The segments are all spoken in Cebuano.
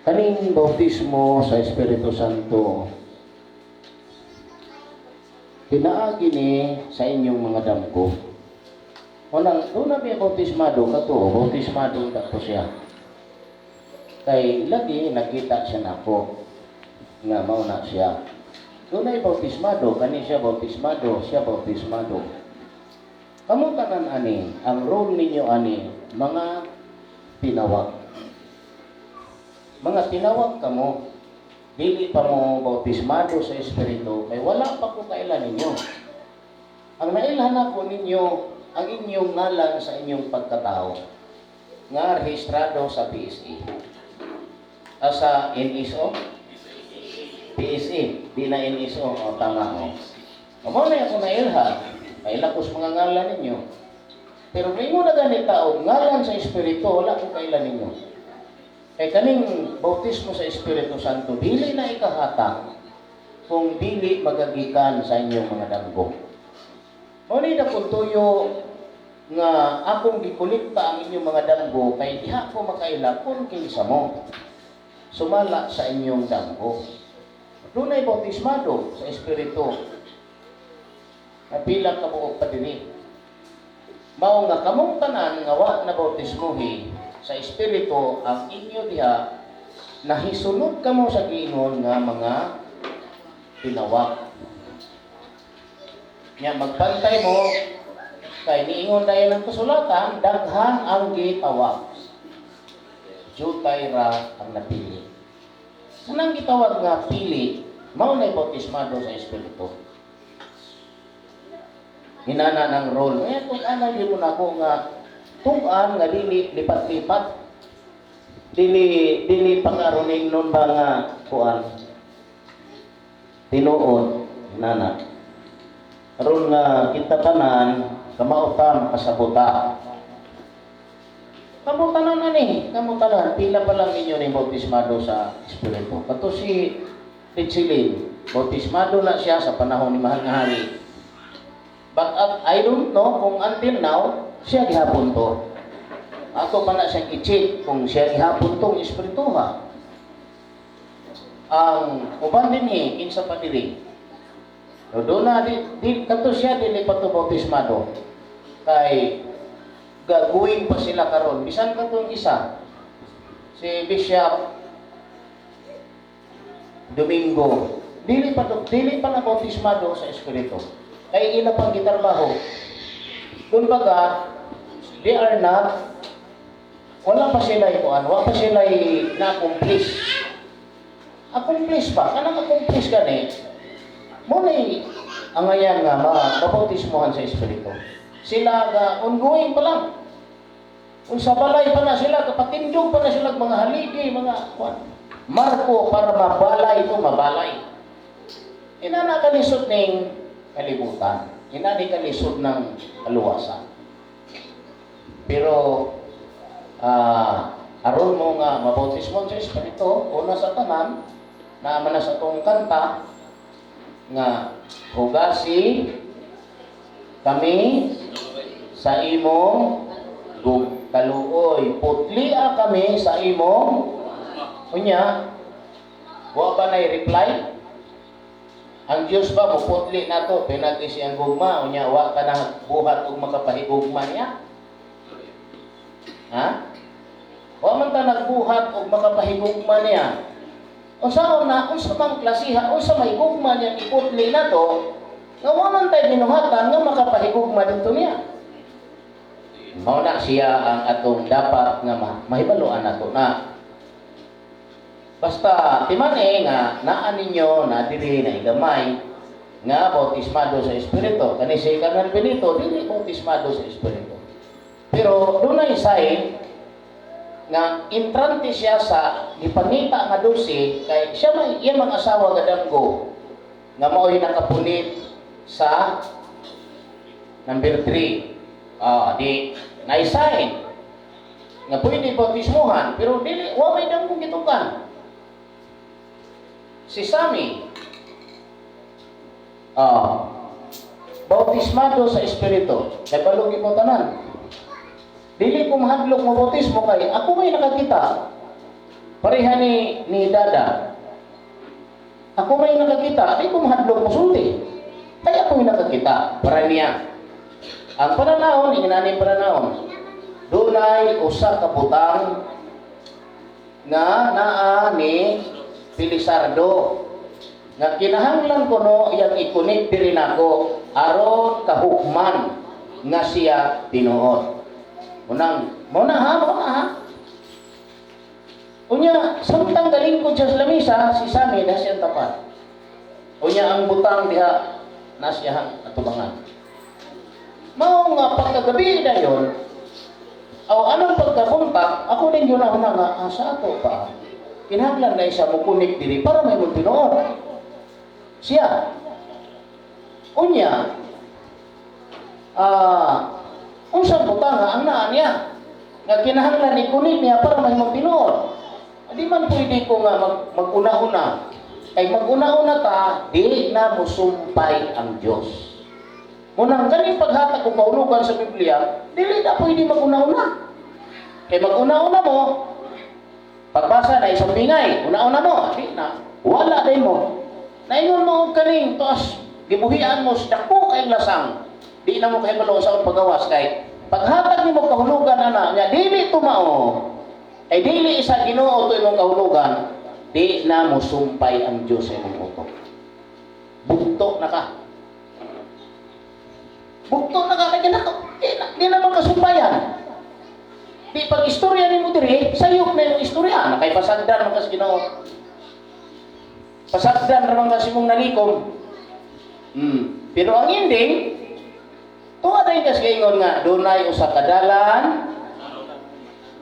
Kaning bautismo sa Espiritu Santo, pinaagi ni sa inyong mga damgo. Walang, doon na may bautismado kato, bautismado to siya. Kay lagi nakita siya nako nga mao na siya. Doon ay bautismado, kani siya bautismado, siya bautismado. Kamo tanan ani, ang role ninyo ani, mga tinawag. Mga tinawag kamo, dili pa mo bautismado sa Espiritu, kay wala pa ko kaila ninyo. Ang nailhan ako ninyo, ang inyong ngalan sa inyong pagkatao, nga rehistrado sa PSA. Ah, sa NSO? PSA, di na NSO. O, tama o. O, mao na ako nailha. Kaila ko sa mga ngalan ninyo. Pero mo na ganit tao, ngalan sa Espiritu, wala ko kaila ninyo. Kay kaning bautismo sa Espiritu Santo, dili na ikahatag kung dili magagikan sa inyong mga damgo. Mao ni dakong tuyo nga akong gikolekta ang inyong mga damgo kay diha ko makaila kung kinsa mo sumala sa inyong damgo. Dunay bautismado sa Espiritu na pila ka buok pa dinhi. Mao nga kamong tanan nga wa na bautismohi sa Espiritu, ang inyo diha nahisunod kamo sa giingon nga mga tinawag. Nya magbantay mo kay niingon dayon ng kasulatan, daghan ang gitawag. Jutay ra ang napili. Kanang gitawag nga pili, mao na bautismado sa Espiritu. Hinana ng role. Eh, kung ano yun mo na ako nga tug-an nga dili lipat-lipat. Dili dili pangaruning nun ba nga kuan. Tinuod nana. Aron nga kita tanan kamao ta makasabota. Kamo tanan ani, kamo tanan pila pa lang ninyo ni bautismado sa Espiritu. Kato si Richelin, bautismado na siya sa panahon ni Mahal nga Hari. But I don't know kung until now siya gihapon to. Ato pa na siyang i-check kung siya gihapon tong espiritu ha. Ang uban dinhi kinsa pa diri. So, doon na di kato siya dili pa to bautismado. Kay gaguing pa sila karon bisan katong isa si Bishop Domingo dili pa to, dili pa na bautismado sa espiritu kay ila pang gitrabaho. Kumbaga, they are not, wala pa sila ikuan, wala pa sila na-accomplish. Accomplish pa, kanang accomplish gani, mo na angayan nga mabautismohan sa espiritu. Sila ga ongoing pa lang. Kung sa balay pa na sila, kapatindog pa na sila mga haligi, mga kuan, marko para mabalay ito, mabalay. Ina na kalisod ning kalibutan. Ina ni kalisod ng kaluwasan. Pero aron mo nga mabautismo sa Espiritu, una sa tanan, naa man na sa atong kanta nga hugasi kami sa imong kaluoy, putlia kami sa imong. Unya wa ba nay reply ang Dios ba muputli nato pinagi siyang gugma? Unya wa ka na buhat og makapahigugma niya, ha? Wa man ta nagbuhat og makapahigugma niya. Unsa na, unsa mang klasiha, unsa may gugma niya iputli nato nga wa man tay binuhatan nga makapahigugma didto niya? Mao na siya ang atong dapat nga mahibaluan nato na. Basta timani nga naa ninyo na diri na gamay nga bautismado sa Espiritu. Kani si Carnal Benito dili bautismado sa Espiritu. Pero dunay sign nga entrante siya sa gipangita nga 12 kay siya may iya mga asawa gadamgo nga mao'y nakapunit sa number 3. Ah, di na-sign nga pwede bautismuhan pero dili wa may damgo gitukan. Si Sammy, bautismado sa Espiritu. Kay balog mo tanan. Dili ko mahadlok mo bautismo kay ako may nakakita. Pareha ni Dada. Ako may nakakita, di ko mahadlok musulti. Ay ako may nakakita, para niya. Ang pananahon, inginani pananahon. Dunay usa ka butang nga naa ni Felizardo nga kinahanglan kuno iyang i-connect diri nako aron kahukman nga siya tinuod. Unang, mo na ha, mo na ha. Unya, samtang galingkod siya sa lamisa, si Sami na siyang tapat. Unya, ang butang diha na siyang atubangan. Mao nga pagkagabi dayon, o anong pagkabuntag, ako din yun na nga, ah, sa ato pa. Kinahanglan na isa mo connect diri para may mong tinuod. Siya. Unya, unsang butang nga ang naa niya nga kinahanglan i-connect niya para mahimong tinuod. Di man pwede ko nga mag-una-una. Kay mag-una-una ta, di na musumpay ang Diyos. Munang ganing paghatag og kahulugan sa Biblia, dili na pwede mag-una-una. Kay mag-una-una mo, pagbasa na isang bingay, una-una mo, di na, wala din mo. Naingon mo og kaning tuas, gibuhian mo sa dako kay lasang. Di na mo kahibalo sa pagawas kay paghatag nimo kahulugan ana nya dili tumao ay dili isa Ginoo to imong kahulugan, di na mo sumpay ang Dios sa imong utok. Bugto na ka. Bugto na ka kay ganato. Di naman kasumpayan. Di pag istorya nimo diri, sayop na imong istorya. Kay pasagdan man ka sa Ginoo. Pasagdan ra man ka sa imong nalikom. Pero ang ending, tuwa dahil kasi ingon nga, dunay usa ka dalan,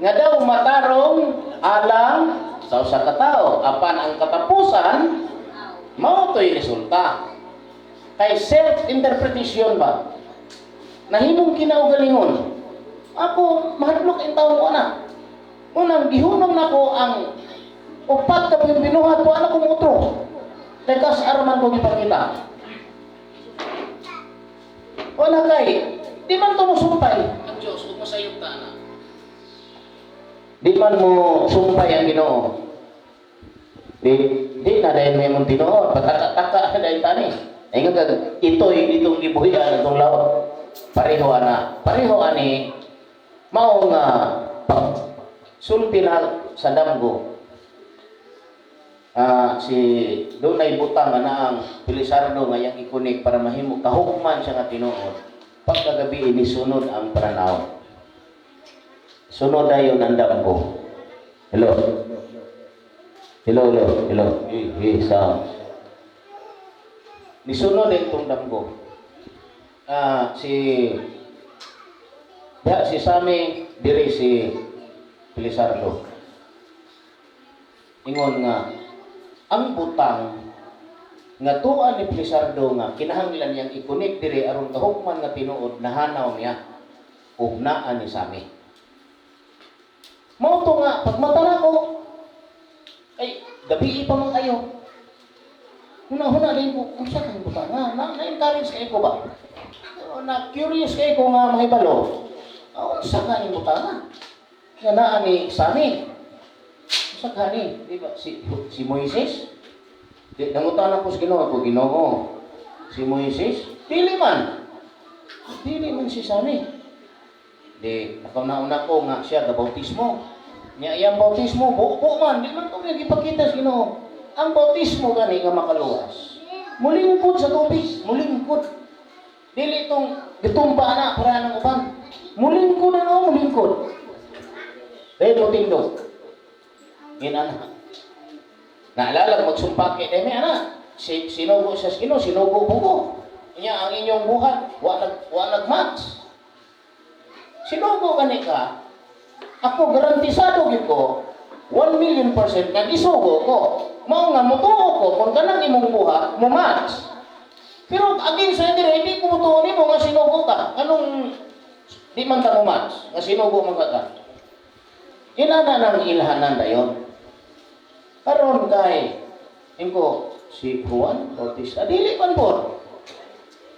nga daw matarong alang sa usa ka tawo, apan ang katapusan, mao to'y resulta. Kay self-interpretation ba? Nahimong kinaugalingon. Ako, mahadlok in taon ko na. Unang, gihunong nako ang upat ka binuhat ko, anak ko mutro. Kay kas araman ko gipakita. Wala kay, di man to musumpay ang Diyos ug masayop ta na. Di man mo sumpay ang Ginoo. Di na dahil may mong tinuod, pataka-taka na dahil tani. Ay nga ito'y itong gibuhian itong lawak. Pareho ana. Pareho ani mao nga pag sulti na sa damgo. Ah, si dunay butang nga naang Felizardo nga iyang i-connect para mahimo kahukman siya nga tinuod. Pagkagabi ini sunod ang pananaw. Sunod dayon ang damgo. Hello. Hello, hello, hello. Eh, eh, sound. Nisunod din itong damgo. Ah, si Sami diri si Felizardo. Ingon nga ang butang nga tuan ni Felizardo nga kinahanglan niyang i-connect diri aron kahukman nga tinuod, nahanaw niya ug naa ni Sami. Mao to nga pagmata nako ay gabi pa man kayo. Huna-huna din ko, unsa kang butang nga na na-encourage kayo ko ba? Na curious kayo ko nga mahibalo. Ah, unsa ka ning butang nga naa ni Sami? Unsa ka ni? Di ba si Moises? Di nangutana ko sa Ginoo ko, "Ginoo, si Moises?" Dili man. Dili man si Sami. Di nakauna-una ko nga siya gabautismo. Nya iyang bautismo buo man, di man ko niya gipakita sa Ginoo. Ang bautismo gani nga makaluwas. Mulingkod sa tubig, mulingkod. Dili itong gitumba na para ng uban. Mulingkod ano, mulingkod. Dahil mo tindog. Ginana. Naalala ko magsumpaki dahil may ana. Si, sinugo sa Ginoo, sinugo bugo. Nya ang inyong buhat, wa nag-match. Sinugo gani ka. Ako garantisado gyud ko 1,000,000% nga gisugo ko. Mao nga mutuo ko kung kanang imong buhat mo match. Pero again sa hindi, hindi ko mutuo nimo nga sinugo ka. Anong di man ta mo match nga sinugo man ka? Inana nang ilhanan dayon. Karon kay ingko si Juan Bautista dili man po.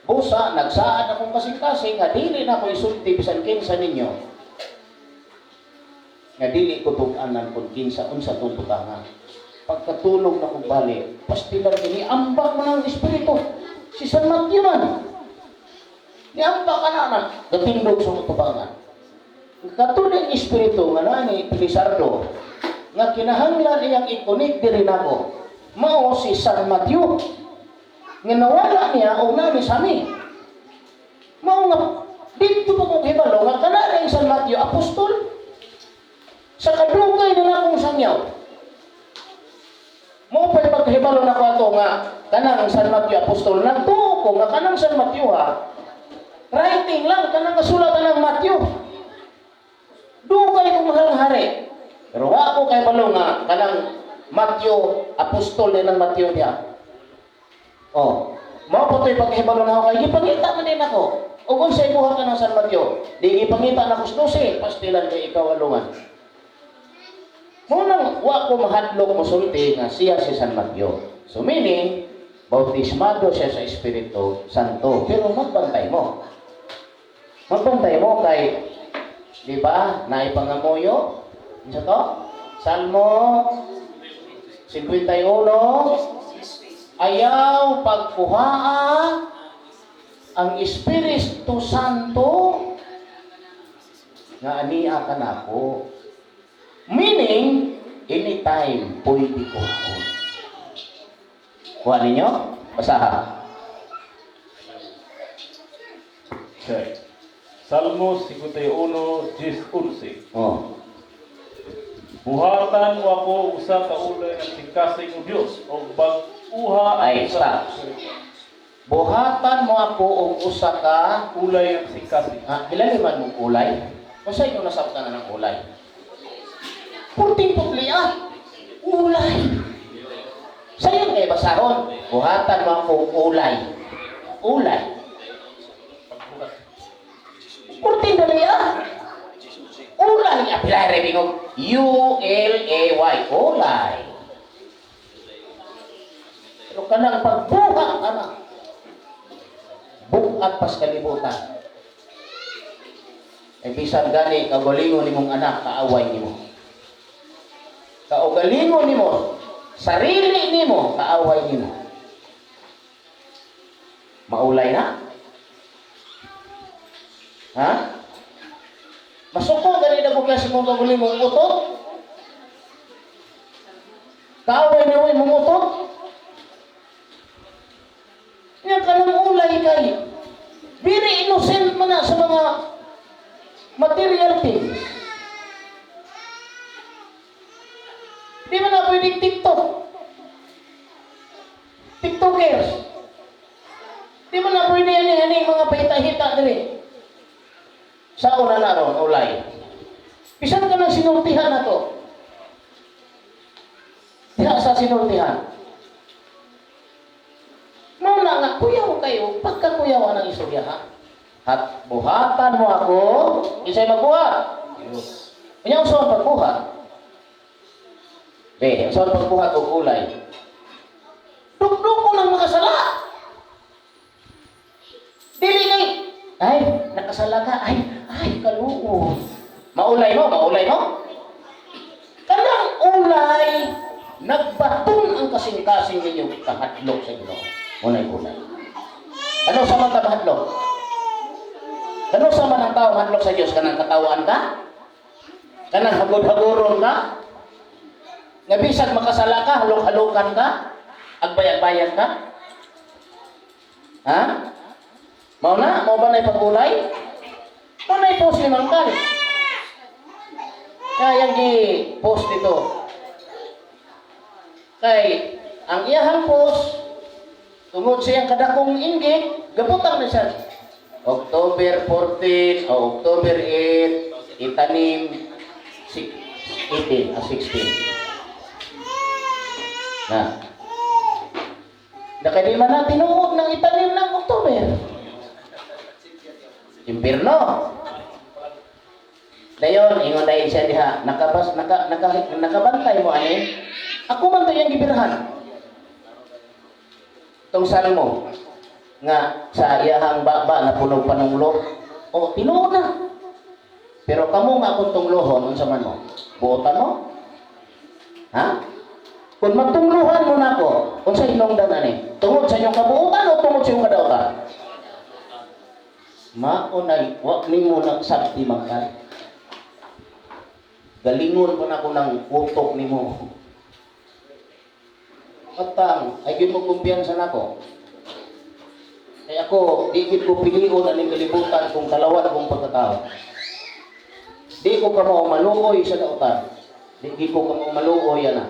Busa nagsaad akong kasing-kasing nga dili na ko isulti bisan kinsa ninyo. Nga dili ko tug-anan kung kinsa unsa tong butanga. Pagkatulog na kong balik, pastilan kini ambak man ang espiritu. Si San Mateo man. Niambak ka na na, gatindog sa tubangan. Katuling espiritu nga naa ni Felizardo, nga kinahanglan iyang i-connect diri nako. Mao si San Mateo. Nga nawala niya o nani sami. Mao nga dito po kong hibalo nga kana ring San Mateo apostol. Sa kadugay na nakong sangyaw. Mao pa'y pagkahibalo na ko ato nga kanang San Mateo apostol, nagtuo ko nga kanang San Mateo ha, writing lang kanang kasulatan ng Mateo. Dugay kong mahal nga hari. Pero wa ko kahibalo nga kanang Mateo apostol din ng Mateo diha. Oh, mao po to'y pagkahibalo na ako kay gipangita man din ako. Ug unsay buhat ka ng San Mateo? Di gipangita na ko sa 12, pastilan kay ikaw alungan. Mao nang wa ko mahadlok mosulti nga siya si San Mateo. So meaning, bautismado siya sa Espiritu Santo. Pero magbantay mo. Magbantay mo kay, di ba, naipangamuyo? Unsa to? Salmo 51, ayaw pagkuhaa ang Espiritu Santo nga ania kanako. Meaning, anytime pwede ko ako. Kuha ninyo? Basaha. Sir. Salmo 51, 10, 11. Oh. Buhatan mo ako usa ka ulay ng kasing-kasing o Dios og bag-uha Ay, ang usa stop. Buhatan mo ako og usa ka ulay ang kasing-kasing. Ah, hilaliman mong ulay. Kung sa inyo nasabtan na ng ulay. Purting putli ah. Ulay. Sa iyo kay basahon. Buhatan mo ako og ulay. Ulay. Purting dali ah. Ulay. Apilay rebingog. ulay. Ulay. Pero kanang pagbuha ana. Bukat pas kalibutan. Ay bisan gani kaugalingon nimong anak kaaway nimo. Kaugalingon nimo, sarili nimo kaaway nimo. Maulay na? Ha? Masuko gani na ko kasi mong kaugalingong utot? Kaaway nimo imong utot? Nya kanang ulay kay very innocent man na sa mga material things. Di man na pwedeng TikTok. TikTokers. Di man na pwede ani ani mga pahita-hita diri. Sa una na ron, ulay. Bisan ka ng sinultihan na to. Diha sa sinultihan. Muna nga, kuyaw kayo, pagkakuyaw ang istorya ha. At buhatan mo ako, isa'y magbuhat. Dios. Unya unsa ang pagbuhat? Be, unsa ang pagbuhat og ulay? Dugdug ko ng makasala. Dili kay ay nakasala ka, ay ay kaluod. Maulay mo, maulay mo. Kanang ulay nagbaton ang kasing-kasing ninyo kahadlok sa Ginoo. Unay ulay. Ano sa man ta mahadlok? Ano sa man ang tao mahadlok sa Dios? Kanang katawaan ka? Kanang hagod-hagoron ka? Nga bisag makasala ka, halok-halokan ka? Agbayag-bayag ka? Ha? Mao na? Mao ba na pag-ulay? Mao na i-post ni Mangkal. Kaya yung gi-post dito. Kay, ang iyahang post, tungod sa iyang kadakong inggit, gabutang na siya. October 14 o October 8, itanim 18, 16. Na. Nakadi man na tinuod ng itanim ng October. Impirno. Dayon, ingon dayon siya diha, nakabas, naka, naka, nakabantay mo ani. Ako man to iyang gibirahan. Tong salmo nga sa iyahang baba na punog panunglo. O tinuod na. Pero kamo nga akong tunglohon, unsa man mo? Buotan mo? Ha? Kung magtungluhan mo nako, unsa hinungdan ani? Tungod sa inyong kabuotan o tungod sa inyong kadautan? Maunay, wa nimo nagsabti mangkal. Galingon po nako ng utok nimo. Atang, ay gyud mo kumpiyansa nako. Kay ako, di gyud ko pilion aning kalibutan kung kalawan akong pagkatao. Di ko kamao maluoy sa dautan. Di gyud ko kamao maluoy ana.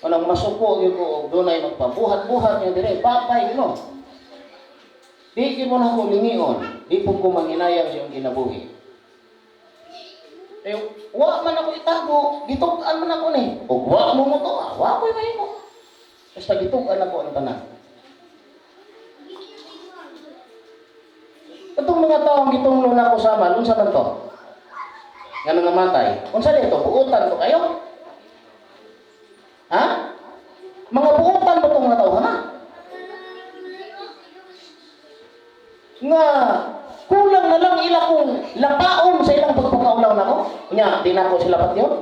Walang masuko gyud ko og dunay magpabuhat-buhat niya dire, papay no. Di gyud mo na ako lingion, di po ko manghinayang sa iyong kinabuhi. Eh, wa man ako itago, gitug-an man ako ni. Og wa mo mo to, wa ko'y mahimo. Basta gitug-an ako ang tanan. Itong mga taong gitunglo na ako sama, unsa man to? Nga nangamatay. Unsa dito? Buutan to kayo? Ha? Mga buutan ba itong mga tao, ha? Nga, kulang na lang ila kung lapaon sa ilang pagpakaulaw nako. Nya, di na ako sila patyon.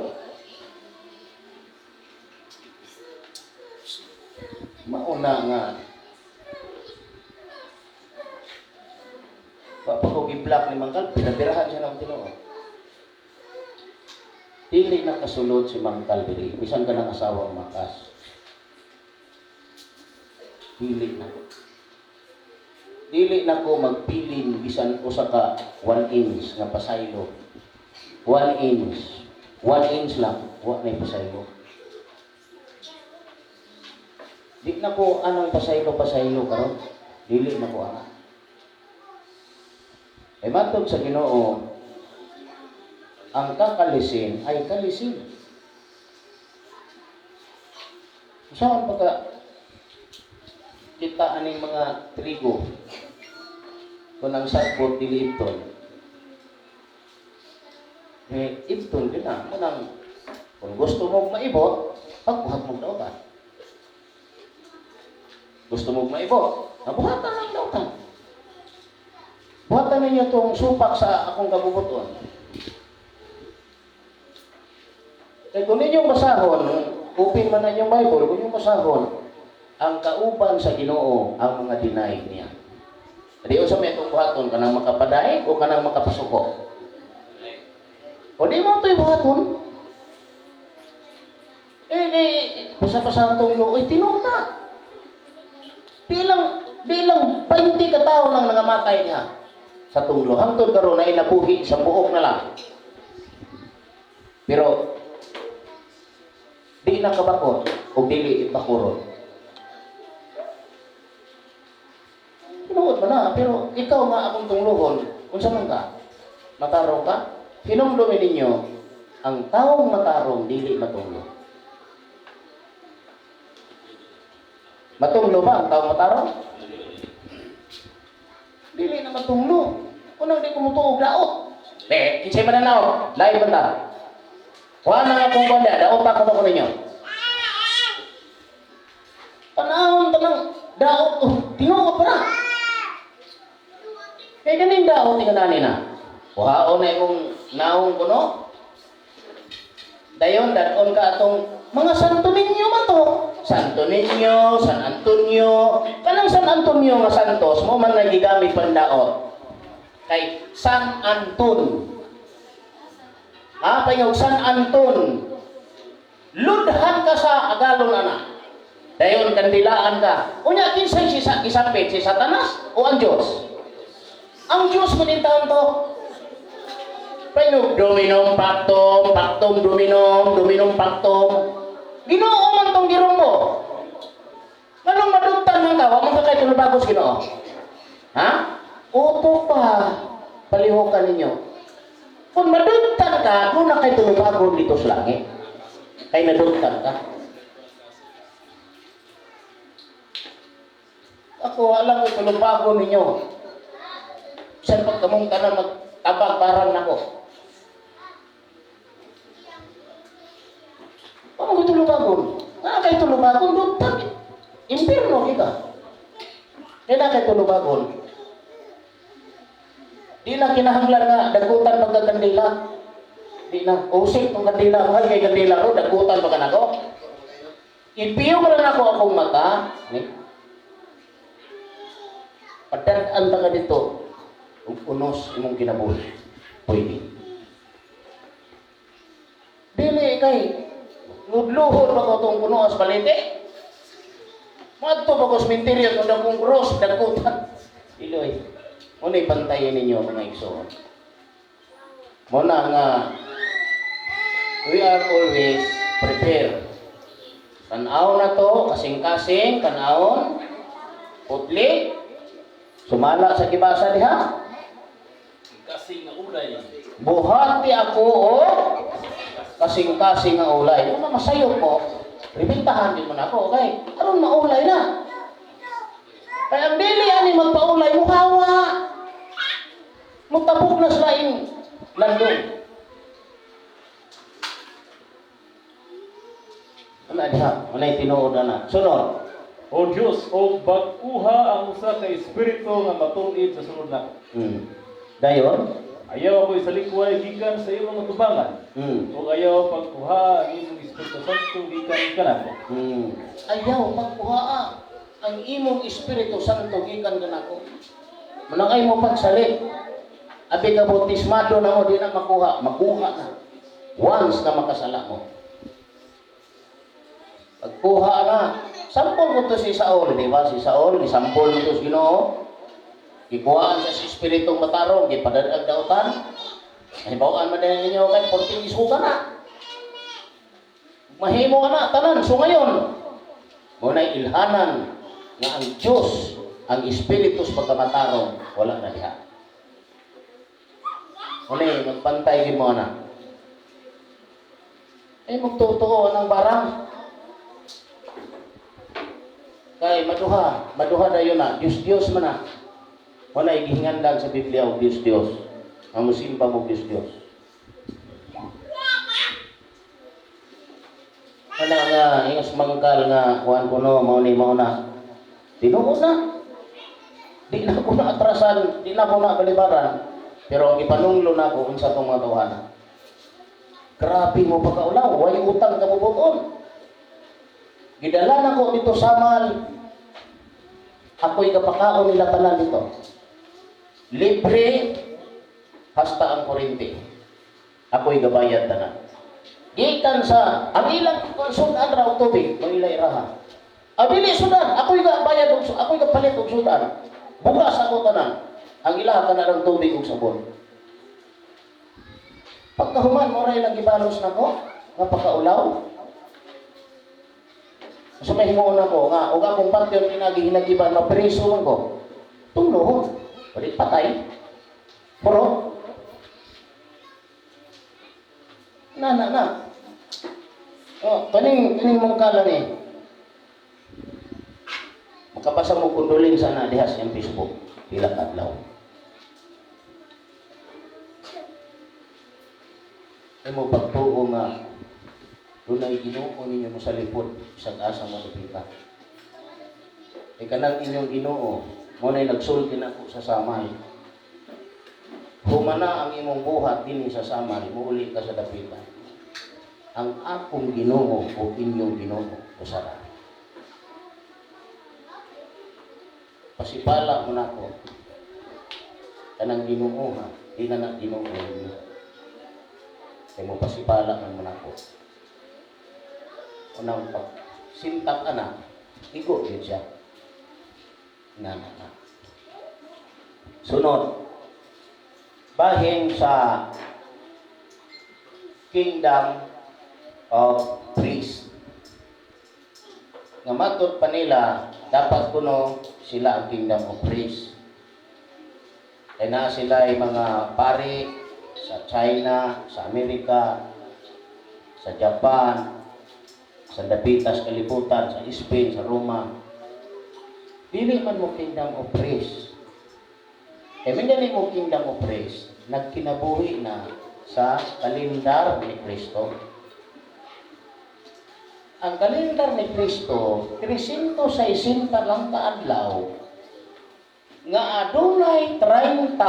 Mauna nga. Wa pa ko gi-block ni Mangkal, pinabirahan siya ng Ginoo. Dili na kasulod si Mangkal diri, bisan ka ng asawang makas. Dili na. Dili na ko magpilin bisan usa ka 1 inch nga pasaylo. 1 inch. 1 inch lang, wa na pasaylo. Di na ko anang pasaylo-pasaylo karon. Dili na ko ana. Ay matod sa Ginoo, ang kakalisin ay kalisin. Saan pa ka kita aning mga trigo kung ang sagbot dili ibton? Eh, ibton din na. Kanang, kung gusto mong maibot, pagbuhat mong dautan. Gusto mong maibot, nabuhatan lang dautan. Buhatan ninyo itong supak sa akong kabubuton. Kaya kung ninyong basahon, open man na inyong Bible, kung inyong basahon, ang kauban sa Ginoo ang mga deny niya. Di unsa may itong buhaton, kanang makapaday o kanang makapasuko? O di mo ito'y buhaton. Eh, di, basa-basa itong looy, tinuod na. Bilang 20 ka tao nang nangamatay niya sa tunglo. Hangtod karon ay nabuhi sa buok na lang. Pero di na kabakot o dili ibakuron. Tinuod ba na? Pero ikaw nga akong tunglohon, unsa man ka? Matarong ka? Hinumdumi ninyo, ang taong matarong dili matunglo. Matunglo ba ang taong matarong? Dili na matunglo. Unang di ko mutuog daot. Eh, kinsay man na lain man ta. Wala na akong banda, daot pa ko ninyo. Panahon tanang daot, oh, tinuod pa na. Kaya ganing daot, tingnan na. Kuhaon na imong naong kuno. Dayon, dadon ka atong mga Santo Niño man to. Santo Niño, San Antonio. Kanang San Antonio nga Santos, mo man nagigamit pandaot. Kay San Anton. Ha, paingaw San Anton. Ludhan ka sa agalon ana. Dayon kandilaan ka. Unya kinsay si isapit si Satanas o ang Dios? Ang Dios mo din taon to. Paingaw dominum pactum, pactum dominum, dominum pactum. Ginoo man tong girumbo. Nganong madugtan man ka, wa man ka kay tulubagos Ginoo. Ha? Opo pa. Palihokan ninyo. Kung madugtan ka, doon na kay tulubagon dito sa langit. Kay nadugtan ka. Ako, alam ko, tulubagon ninyo. Saan pag kamong tanan magtabang barang nako? Paano ko tulubagon? Nga kay tulubagon, dugtan. Impirno kita. Kaya na kay tulubagon. Di na kinahanglan nga dagutan pagkakandila. Di na. Usik tong kandila. Mahal kay kandila ro, dagutan pa ka nako. Ipiyong lang ako akong mata. Ni. Padad-an ta ka dito. Ug unos imong kinabuhi. Pwede. Dili kay nudluhon pa ko tong puno sa balete. Madto pa ko sa sementeryo tong dagkong cross, dagutan. Iloy. Muna ibantayan ninyo, mga igsoon. Muna nga we are always prepared. Tanaw na to, kasing-kasing, tanawon, putli, sumala sa gibasa diha. Kasing nga ulay. Buhati ako o kasing-kasing nga ulay. Yung masayop mo, ribintahan din mo na ako, okay? Aron maulay na. Kaya ang dili ani magpaulay, muhawa. Mutabok na sa laing landong. Ano diha? Ano tinuod na? Sunod. O Dios, og bag-uha ang usa ka espiritu nga matul-id sa sulod nako. Dayon? Ayaw ako isalikway gikan sa imong atubangan. Ug ayaw pagkuha ang imong Espiritu Santo gikan kanako. Ayaw pagkuhaa ang imong Espiritu Santo gikan kanako. Manangay mo pagsalit. Abi ka bautismado na mo, di na makuha. Makuha na. Once na makasala mo. Pagkuha na. Sampol ko to si Saul, di ba? Si Saul, isampol mo to sa Ginoo. Gikuhaan siya sa Espiritong matarong, gipadad dautan. Nahibawaan man din ninyo kay 14 isuka na. Mahimo ka na, tanan. So ngayon, muna ilhanan nga ang Diyos, ang Espiritu sa pagkamatarong, wala na diha. Muna, magpantay gid mo na. Eh, magtotoo ang barang. Kay maduha, maduha dayon na, Diyos Diyos man na. Wala gihingandan sa Biblia og Diyos Diyos. Ang musimba mo Diyos Diyos. Wala nga ingos mangkal nga kuan kuno mao ni mao na. Tinuod na. Di na ko na atrasan, di na ko na balibaran. Pero ang ipanunglo na ako unsa tong mga tawhana. Grabe mo pagkaulaw, way utang ka bubuton. Gidala na ko dito samal. Ako'y kapakaon nila tanan dito. Libre hasta ang kuryente. Ako'y gabayad tanan. Gikan sa ang ilang sudan ra og tubig, mao ila iraha. Abili sudan, ako'y gabayad og ako'y gapalit og sudan. Bukas ako tanan. Ang ilaha kana tubig ug sabon. Pagkahuman mo ra ilang gibalos nako nga pagkaulaw. So may himuon ako nga ug akong partyon pinagi hinagiban mapriso man ko. Tunglohon. Balik patay. Puro. Na na na. Oh, kaning kaning mangkala ni. Makabasa mo condolence na diha sa iyang Facebook. Pila ka adlaw. Ay mo pagtuo nga dunay Ginoo ninyo mo sa lipod sa asa mo dapita. E kanang inyong Ginoo mo na'y nagsulti nako sa Samay. Humana ang imong buhat dinhi sa Samay, muuli ka sa dapita. Ang akong Ginoo o inyong Ginoo usara. Pasipala mo nako. Kanang Ginoo ha, di na na Ginoo ninyo. Kay mo pasipala man mo nako. Unang pag sintak ana, igo gyud siya. Na na na. Sunod, bahin sa kingdom of priests. Nga matod pa nila, dapat kuno sila ang kingdom of priests. Kaya na sila ay mga pari sa China, sa Amerika, sa Japan, sa Dapitas kalibutan, sa Spain, sa Roma. Dili man mo kingdom of priests. Eh, dili mo kingdom of priests, nagkinabuhi na sa kalendar ni Kristo. Ang kalendar ni Kristo, 360 lang kaadlaw, nga adunay 30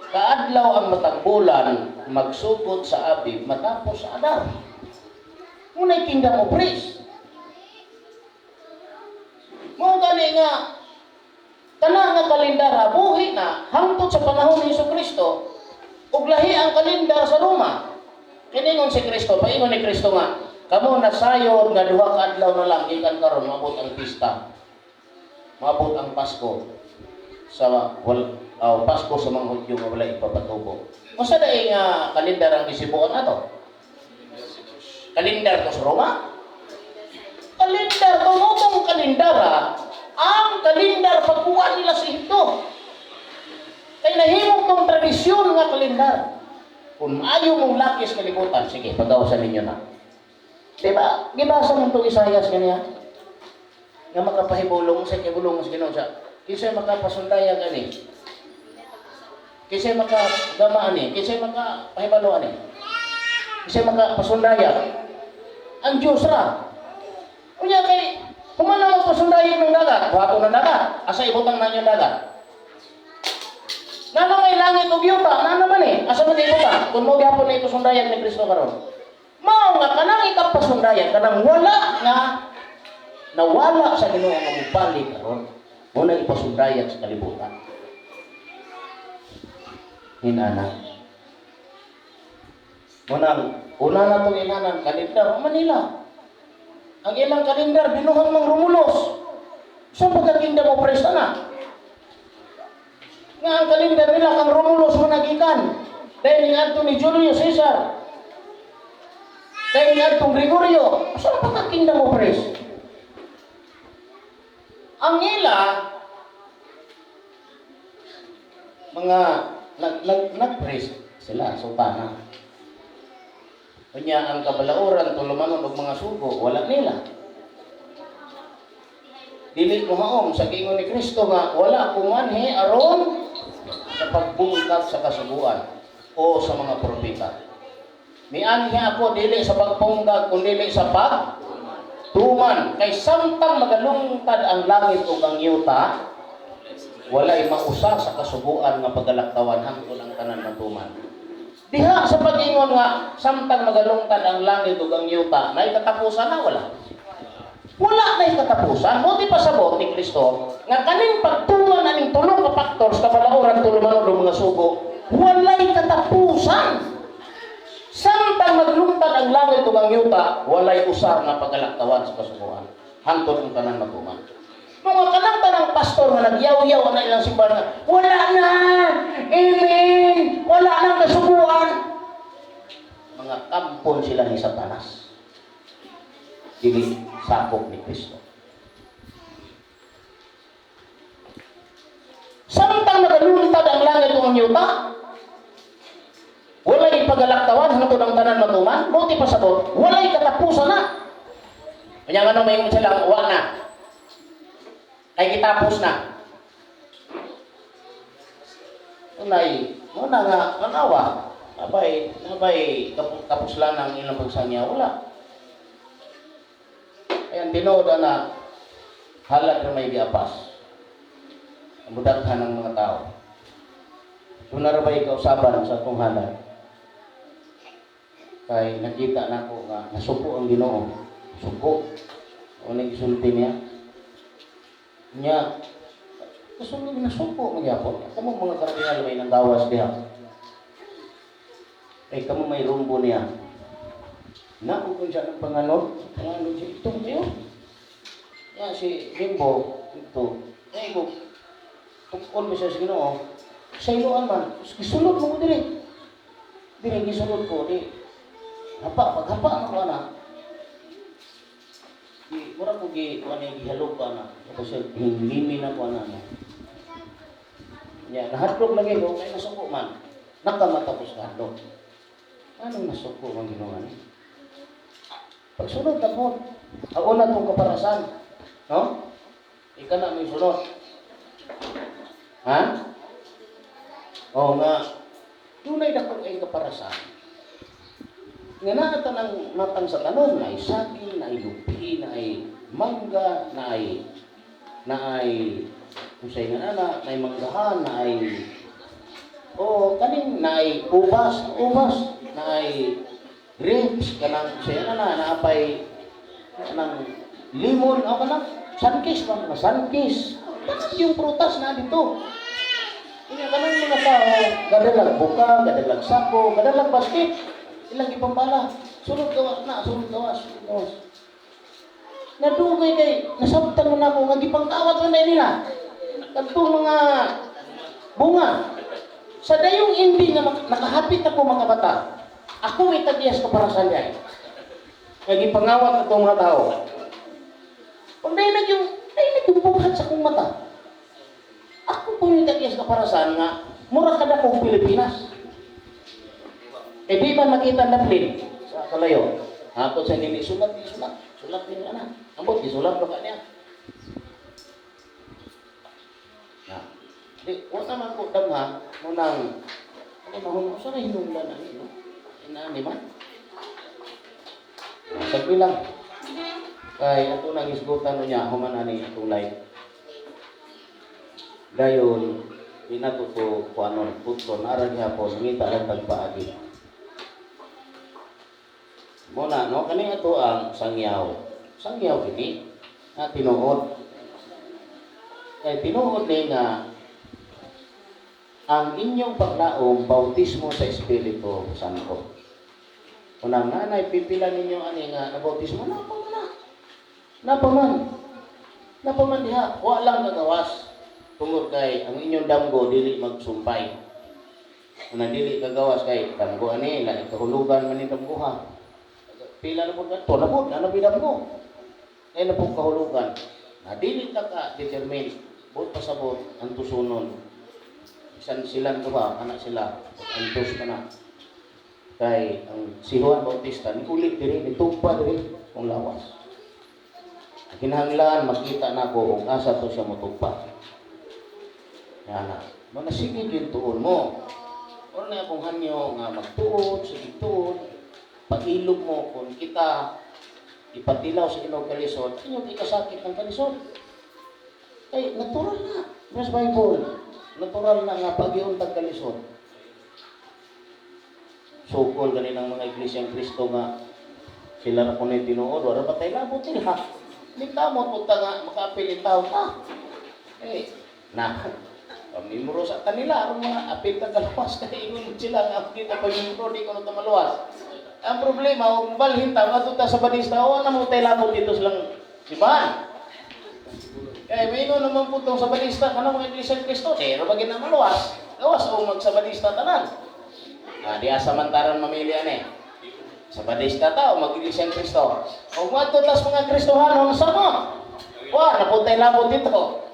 Kaadlaw ang matag bulan magsugod sa Abib matapos sa Adar. Muna'y kingdom of priests. Mao gani nga kana nga kalendar buhi na hangtod sa panahon ni Hesus Kristo ug lahi ang kalendar sa Roma. Kiningon si Kristo, paingon ni Kristo nga, kamo nasayod nga 2 ka adlaw na lang gikan karon maabot ang pista. Maabot ang Pasko sa Pasko sa mga Hudyo nga wala ipapatubo. Unsa dai nga kalendar ang gisibuan ato? Kalendar to sa Roma? Kalendar to motong kalendara, ang kalendar pagkuha nila sa Ehipto. Kay nahimong tong tradisyon nga kalendar. Kung ayaw mong lakis kalibutan, sige, pagawasan ninyo na. Diba? Gibasa mo itong Isayas ganyan? Nga makapahibulong sa kibulong sa Ginoo sa kinsa makapasundaya gani? Kinsa makagama ani? Kinsa makapahibalo ani? Kinsa makapasundaya? Ang Diyos ra. Unya kay humana mo pasundayan ng dagat, buhaton ng dagat. Asa ibutang na yung dagat? Nana may langit ug yuta, nana man eh. Asa man ibutang? Kung mo gyapon na ipasundayan ni Kristo karon. Mao nga kanang ikapasundayan, kanang wala nga nawala sa Ginoo nga mobalik karon. Mo na ipasundayan sa kalibutan. Hinana. Munang una na tong inanan kalendar Manila. Ang ilang kalendar binuhang mang Romulus. Sa pagka-kingdom of Christ na. Nga ang kalendar nila kang Romulus mo nagikan. Dahil ni adto ni Julius Caesar. Dahil ni adtong Gregorio. Sa pagka-kingdom of Christ. Ang ila mga nag-priest sila sultana. Unya ang kabalauran tulumanon og mga sugo wala nila. Dili mo haom sa giingon ni Kristo nga wala kumanhi aron sa pagbungkat sa kasuguan o sa mga propeta. Mianhi ako dili sa pagpunggag kundi sa pagtuman. Kay samtang magalungtad ang langit ug ang yuta, walay mausa sa kasuguan nga pagalaktawan hangtod ang tanan matuman. Diha sa pag-ingon nga samtang magalungtad ang langit ug ang yuta, nay katapusan na wala. Wala na katapusan. Mo di pasabot ni Kristo nga kaning pagtuman aning tulo ka factors kabalauran tulumanon og mga sugo, walay katapusan. Samtang maglungtad ang langit ug ang yuta, walay usar nga pagalaktawan sa kasuguan hangtod ang tanan matuman. Mga kanang tanang pastor nga nagyaw-yaw na ilang simbahan nga, wala na! Amen! Wala nang kasuguan! Mga kampon sila ni Satanas. Dili sakop ni Kristo. Samtang nagalungtad ang langit ug ang yuta, walay pagalaktawan hangtod ang tanan matuman, buti pasabot, walay katapusan na. Kanya nga nung maingon sila, wa na. Kay kitapos na. Unay, muna nga, manawa. Nabay, kapos lang ang ilang pagsangya, wala. Ayan, tinuod na halat na may giapas. Ang budaghan ng mga tao. Doon na ba ikausaban sa atong halat? Kay nakita na ako nga nasuko ang Ginoo. Suko. O nagsulti niya. Nya, kasunod na suko magyapon. Kamo mga kardinal may nanggawas diha. Kay kamo may rumbo niya. Naku kung siya ng panganod, panganod siya, itong kayo. Ya, si Bimbo, ito. Ay, ko, tukon mo siya sa Ginoo. Sa iluan man, gisulod mo ko diri. Diri, gisulod ko, di. Hapa, paghapa na ko, ana. Di, mura ko gi, kuan ni gihalog ko, ana. Tapos siya, hinglimi na ko, ana. Nya, nahadlok lagi ko, kay nasuko man. Nakamatapos nahadlok. Anong nasuko man Ginoo ni? Pagsunod na po, ang una itong kaparasan. No? Ika na may sunod. Ha? Oo nga. Dunay dako kay kaparasan. Nga naa ng matang sa tanom, na ay saging, na ay lupi, na ay mangga, na ay unsay nga ana, na ay manggahan, na ay O kaning naay ubas, ubas, naay grapes, kanang siya na na naapay kanang limon o kanang Sunkist ba, mga Sunkist. Tanan yung prutas na dito. Inya kanang mga tao, gadalag buka, gadalag sako, gadalag basket. Ilang ipambala. Sulod gawas na, sulod gawas, sulod gawas. Nadugay kay nasabtan mo na ako nga gipangkawat man na nila. Kadtong mga bunga. Sa dayong indi nga nakahapit ako mga bata, ako may tagiyas ka para sa niya. Nga gipangawat atong mga tao. Kung dahil yung bughat sa akong mata. Ako po yung tagiyas ka para saan nga, mura kada kong Pilipinas. Eh di man makita na plane sa kalayo. Ako sa nini sulat, di sulat, sulat din ana. Ambot gisulat pa niya. Na. Di wa naman ko damha mo nang ano mahunong sa hinungdan ani, no. Ina ni man. Sagbi lang. Kay ato nang isgutan niya human ani atong live. Dayon di na to to kuanon putlo nara gihapon ngita lang tagpaagi. Muna no kani ato ang sangyaw. Sangyaw kini nga tinuod. Kay tinuod ni nga ang inyong paglaom bautismo sa Espiritu Santo. Unang nanay pipila ninyo ani nga nabautismo na pa man na. Napa man. Napa man diha, wa lang kagawas. Tungod kay ang inyong damgo dili magsumpay. Unang dili kagawas kay damgo ani lain kahulugan man ni damgo ha. Pila na pud kadto na pud ano damgo. Kay na pud kahulugan. Na dili ta ka determine buot pasabot ang tusunon. Bisan silang duha ana sila antos pa na. Kay ang si Juan Bautista ni ulit diri, nitugpa diri kung lawas. Kinahanglan makita nako kung asa to siya motugpa. Yana. Mga sige gyud tuon mo. Or na akong hanyo nga magtuon, sige tuon. Pag-ilog mo kung kita ipatilaw sa inyong kalisod, inyong ikasakit ng kalisod. Kay natural na. Mas Bible, natural na nga pag-iyon tag kalisod. Sukol ganin ang mga Iglesia Kristo nga sila na kuno tinuod, wala pa tayo labot nila. Ningkamot punta nga makaapil in tao ta. Eh, na pamimuro sa kanila aron mga apil ta galuwas kay ingon sila nga apil ta pamimuro di ko na maluwas. Ang problema og balhin ta ngadto ta sa Badista, wa na mo tay labot dito silang simbahan. Kay maingon naman po tong sa Badista kanang mga Iglesia Kristo, pero bagin na maluwas. Gawas o magsabadista tanan. Ah, di asa man taran mamili ani. Sa Badista ta o mag-Iglesia Kristo. O moadto tas mga Kristohanon sa mo. Wa napuntay labot dito.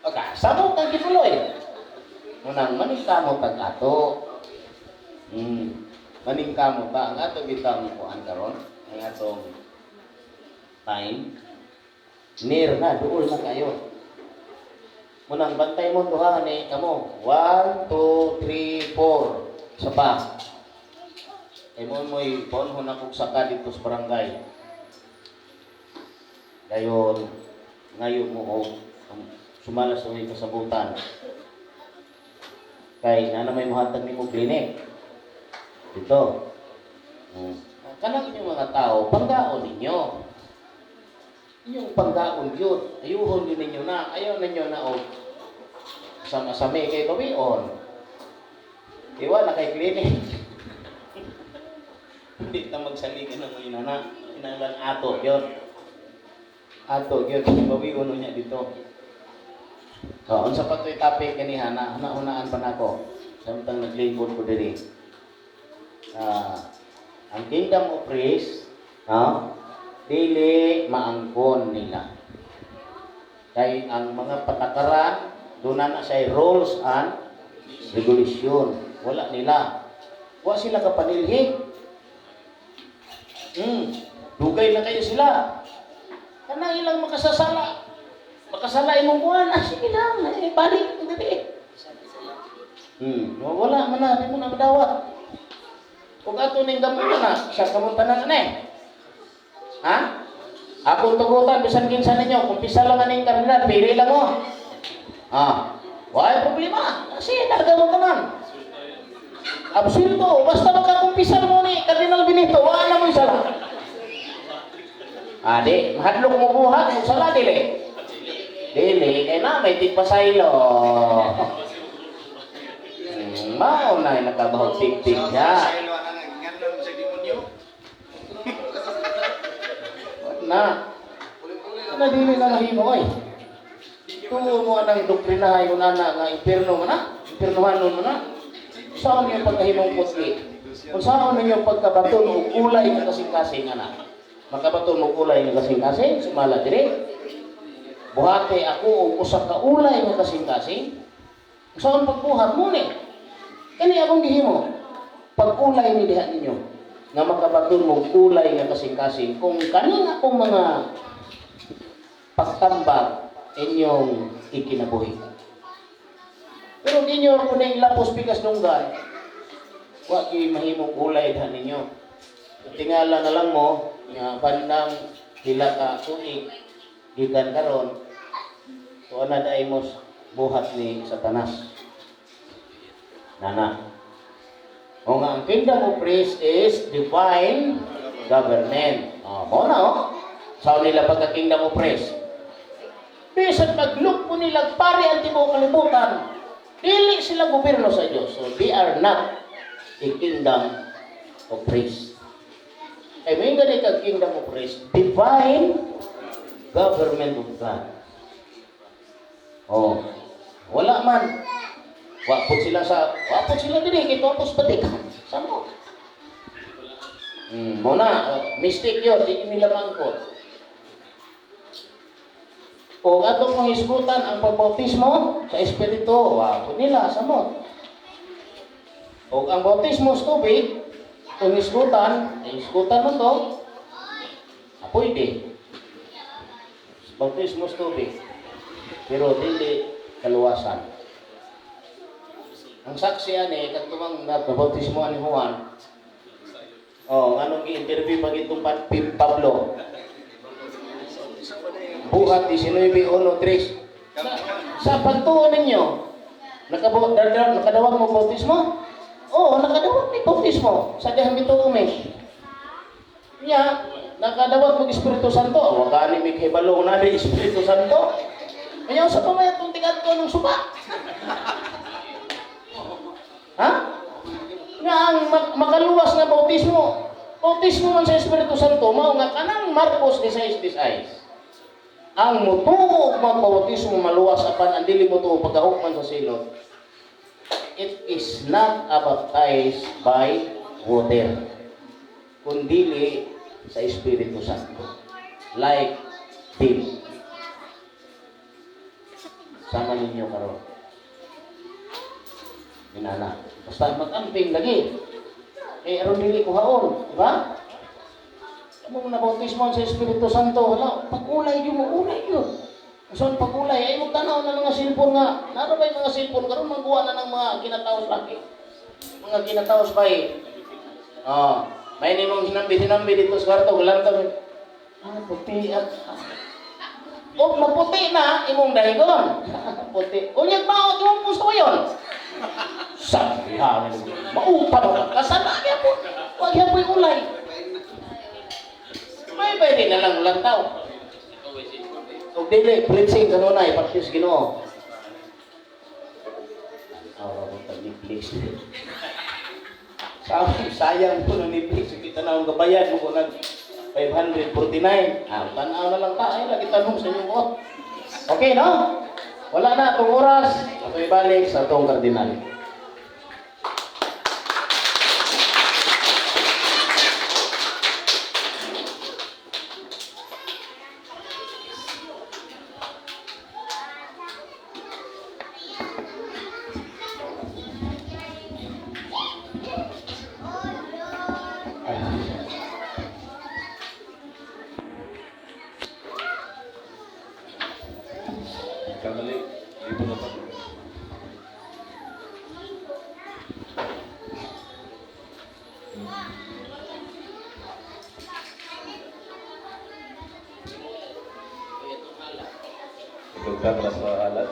Okay, samot ang gibuloy. Munang maningkamot tag ato. Maningkamot ta ang ato bitang kuan karon, ang atong time. Near na, duol na kayo. Munang bantay mo duha ni kamo. 1, 2, 3, 4. Sa pa. Kay mo mo'y paunhon akong saka dito sa barangay. Dayon, ngayon mo og sumala sa uwi kasabutan. Kay na may muhatag nimo clinic. Dito. Kanang inyong mga tao, panggaon ninyo. Inyong panggaon yun. Ayuhon yun ninyo na. Ayaw ninyo na og sama-sami kay bawion. Iwa na kay clinic. Hindi ta magsaligan ng mga inana. Kinahanglan ato yun. Ato yun. Bawion niya dito. So, unsa pa to'y topic kaniha na huna-hunaan pa nako samtang naglingkod ko diri. Ang kingdom of praise, no? Dili maangkon nila. Kay ang mga patakaran, doon na siya rules and regulation. Wala nila. Wa sila kapanilhi. Dugay na kayo sila. Kanang ilang makasasala. Makasala imong buwan. Ah, sige lang. Eh, balik. Dili. Wala man na. Di mo na madawat. Kung ato ning gamot na, siya kamong tanan ane. Ha? Akong tugutan, bisan kinsa ninyo, kung pisa lang aning kardinal, pili lang mo. Ah, wala problema. Kasi narga mo tanan. Absuelto, basta makakumpisal mo ni Cardinal Benito, wala na mo'y sala. Adi, mahadlok mo buhat, mo sala dili. Dili, kay na may tigpasaylo. Mao na nakabahog tik-tik Sa niya. ilo ana nganlan sa demonyo. Na, na dili na mahimo oy. Tuo mo anang doktrina yung ana nga impierno mo na, impiernohanon mo na. Saan yung pagkahimong putli? Kung saan ninyo pagkabaton og ulay nga kasing-kasing ana. Makabaton og ulay nga kasing-kasing, sumala diri. Buhati ako og usa ka ulay nga kasing-kasing. Kung saan pagbuhat mo ni? Kani akong gihimo. Pag-ulay ni diha ninyo nga makabaton mo og ulay nga kasing-kasing kung kaning akong mga pagtambak inyong ikinabuhi. Pero ninyo kung ning lapos pikas dunggan, wa gyud mahimong ulay diha ninyo. Tingala na lang mo nga bandang pila ka tuig gikan karon, tuwa na daay mo buhat ni Satanas. Nana. O nga ang kingdom of priests is divine government. O, mo na oh. Sa nila pagka kingdom of priests. Bisan maglukpo nila pari ang tibuok kalibutan, dili sila gobyerno sa Diyos. So they are not a kingdom of priests. Ay may gani kag kingdom of priests, divine government of God. Oh, wala man. Wa pud sila dinhi kay tapos Vatican. Samo. Mo na, oh, mistake yun, di nila mangkot. O atong mong hisgutan ang pagbautismo sa Espiritu, wa pud nila samot. O ang bautismo sa tubig, kung hisgutan, ay hisgutan mo to, pwede. Bautismo sa tubig. Pero dili kaluwasan. Ang saksi ani kadtumang nabautismo ni Juan. Oh, anong gi-interview pag itong Pablo? Buhat 19:1-3. Sa pagtuo ninyo, nakadawag mo bautismo? Oo, nakadawag ni bautismo. Sa dihang gituo mi. Nya, nakadawag mo Espiritu Santo. Wa gani mi kahibalo na di Espiritu Santo. Kanya sa pamaya itong tigadto ng suba. Ha? Nga ang makaluwas nga bautismo, bautismo man sa Espiritu Santo, mao nga kanang Marcos 16:16. Ang mutuo og magbautismo maluwas apan ang dili mutuo pagahukman sa silot. It is not a baptized by water, kundili sa Espiritu Santo. Like them. Sama ninyo karon. Inana. Basta mag-amping lagi. Eh, aron dili kuhaon, di ba? Amo na bautismo sa Espiritu Santo, hala, pag-ulay yun mo, ulay yun. Saan pag-ulay? Ay, magtanaw na mga cellphone nga. Naro ba yung mga cellphone? Karon mangguwa na ng mga ginataos laki. Mga ginataos pa eh. Oh, may nimong hinambi-hinambi dito sa kwarto, galantaw. Ah, puti. Ah. O, maputi na, imong dahigon. Puti. Unyag maot, imong puso yun. Sabi ha, maupa na ka. Kasama niya po. Huwag yan po'y ulay. May pwede na lang ulantaw. Ug dili, blitzing kanunay, practice Ginoo. Awa ko tag Netflix. Sabi, sayang po ng Netflix. Kita na ang gabayan mo ko nag 549. Ah, tanaw na lang ta. Ay, lagi tanong sa inyong buot. Okay, no? Wala na itong oras. Ito ibalik sa itong kardinal. Kamali, ibo na pa. Itugtang na sa alat.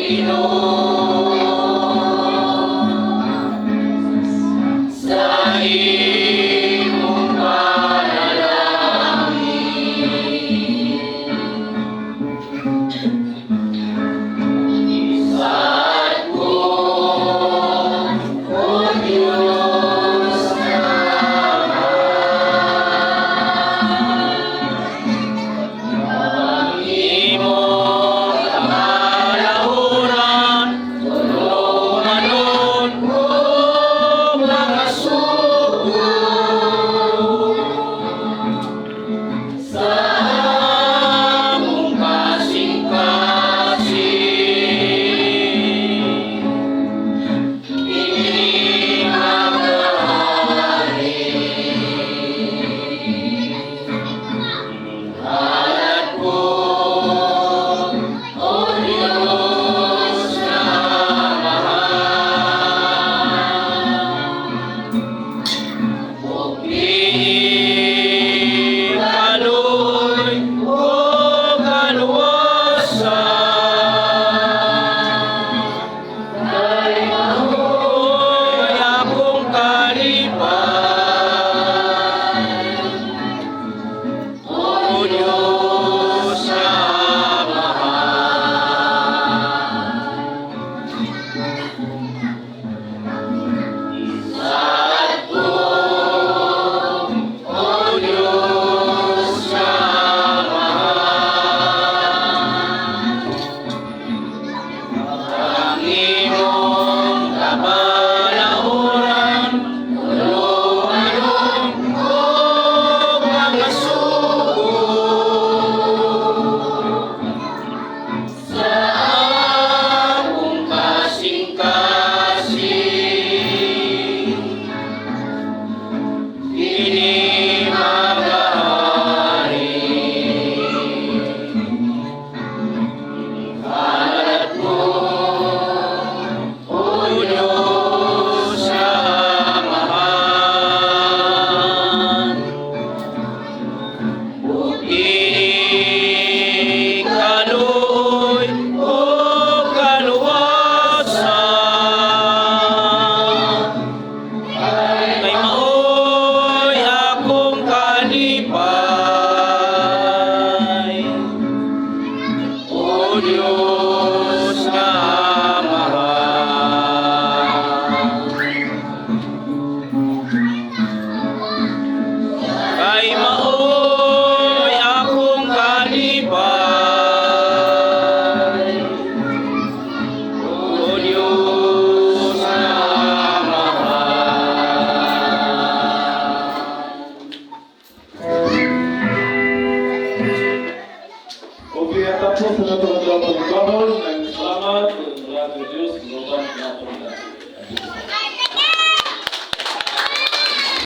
Ginoo sa imong panalangin. Isaad ko, O Diyos Ang imong kamalahuran, tulumanon ug mga sugo sa among kasing-kasing. Kini magahari. Halad ko, O Diyos na mahal. Buktiin, kaloy, ug kaluwasan. Kay mao'y akong kalipay. O Diyos na mahal. Isaad ko, O Diyos na mahal. Ang imong kamalahuran, tulumanon ug mga sugo sa akong kasing-kasing. Kini magahari. Halad ko, O Diyos na mahal. Buktiin, kaloy, ug kaluwasan. Kay mao'y akong kalipay. O Diyos na mahal. Kay mao'y akong kalipay. O Diyos na mahal. Okay, at tapos sa natong adlaw pagbangon, salamat, grabe Diyos, global na.